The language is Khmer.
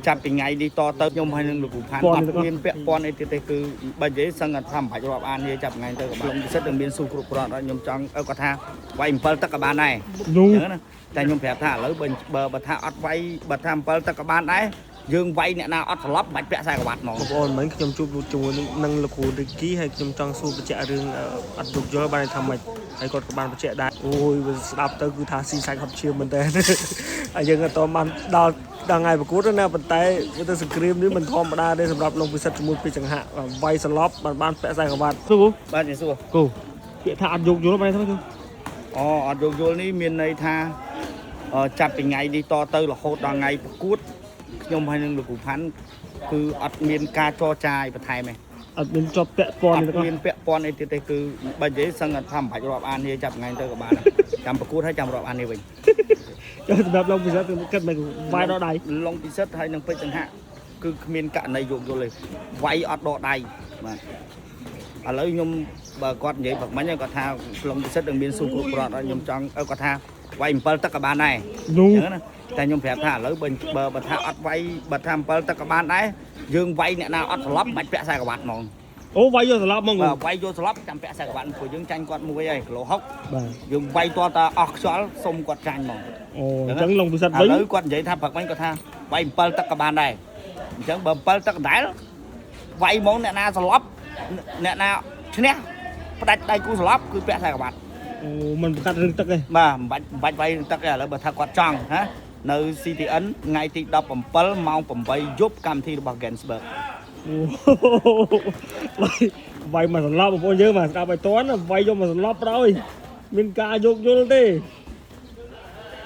ចាប់ពីថ្ងៃនេះតទៅខ្ញុំហើយនឹងលោកគ្រូផាន់អត់មានពាក់ព័ន្ធអីទៀតទេគឺបើនិយាយសឹងថាមិនបាច់រាប់អានទេចាប់ថ្ងៃទៅក៏បានឡុងពិសិដ្ឋនឹងមានស៊ូគ្រប់គ្រាន់ហើយខ្ញុំចង់គាត់ថាវាយ7ទឹកក៏បានដែរ នោះ អញ្ចឹងណាតែខ្ញុំប្រាប់ថាឥឡូវបើថាអត់វាយបើថា7ទឹកក៏បានដែរយើងវាយអ្នកណាអត់ស្លាប់មិនបាច់ពាក់ខ្សែក្រវ៉ាត់ហ្មង បងប្អូនមិញខ្ញុំជួបលោកជាមួយនឹងលោកគ្រូរីគីហើយខ្ញុំចង់សួរបញ្ជាក់រឿងអត់យោគយល់បានន័យថាម៉េចហើយគាត់ក៏បានបញ្ជាក់ដែរអូយវាស្ដាប់ទៅគឺថាស៊ីសាច់ហត់ឈាមមែនតើ ហើយយើងអត់តបានដល់ដល់ថ្ងៃប្រកួតទេណាប៉ុន្តែវាទៅសង្គ្រាមនេះមិនធម្មតាទេសម្រាប់លោកពិសិដ្ឋជាមួយពេជ្រចង្ហាក់វាយសន្លប់បានបានពាក់ខ្សែក្រវ៉ាត់ គូ បាទជំរាបសួរ គូពាក្យថាអត់យោគយល់បានន័យថាម៉េចគូ អូអត់យោគយល់នេះមានន័យថាចាប់ពីថ្ងៃនេះតទៅរហូតដល់ថ្ងៃប្រកួតខ្ញុំហើយនឹងលោកគ្រូផាន់គឺអត់មានការចរចាអីបន្ថែមទេ អត់មានជាប់ពាក់ព័ន្ធ អ ទេ ត់មានពាក់ព័ន្ធអីទៀតទេគឺបើនិយាយសឹងថាមិនបាច់រាប់អាននេះចាប់ថ្ងៃទៅក៏បានដែរចាំប្រកួតហើយចាំរាប់អាននេះវិញ ចុះសម្រាប់លោកពិសិដ្ឋគិតមិនវាយដល់ដៃ ឡុងពិសិដ្ឋហើយនឹងពេជ្រចង្ហាក់គឺគ្មានករណីយោគយល់ទេវាយអត់ដកដៃបាទឥឡូវខ្ញុំបើគាត់និយាយព្រឹកមិញគាត់ថាឡុងពិសិដ្ឋនឹងមានស៊ូគ្រប់គ្រាន់ហើយខ្ញុំចង់គាត់ថាវាយ7ទឹកក៏បានដែរ នោះ អញ្ចឹងណាតែខ្ញុំប្រាប់ថាឥឡូវបើថាអត់វាយបើថា7ទឹកក៏បានដែរយើងវាយអ្នកណាអត់ស្លាប់មិនបាច់ពាក់ខ្សែក្រវ៉ាត់ហ្មង អូវាយយកស្លាប់ហ្មងគូ បើវាយយកស្លាប់ចាំពាក់ខ្សែក្រវ៉ាត់ព្រោះយើងចាញ់គាត់មួយហើយគីឡូ60 បាទ យើងវាយតតអស់ខ្យល់សុំគាត់ចាញ់ហ្មង អូអញ្ចឹងលោកពិសិដ្ឋវិញ ឥឡូវគាត់និយាយថាព្រឹកមិញគាត់ថាវាយ7ទឹកក៏បានដែរអញ្ចឹងបើ7ទឹកដដែលវាយហ្មងអ្នកណាស្លាប់អ្នកណាឈ្នះផ្ដាច់ដៃគូស្លាប់គឺពាក់ខ្សែក្រវ៉ាត់ អូមិនប្រកាសរឿងទឹកទេ បាទមិនបាច់វាយនឹងទឹកទេឥឡូវបើថាគាត់ចង់ហ៎នៅ CTN ថ្ងៃទី17ម៉ោង8យប់កម្មវិធីរបស់ Gainsberg អូវាយវាយមកស្លាប់បងប្អូនយើងបាទស្ដាប់ឲ្យតន់វាយយកមកស្លាប់ប្រោយមានការយោគយល់ទេ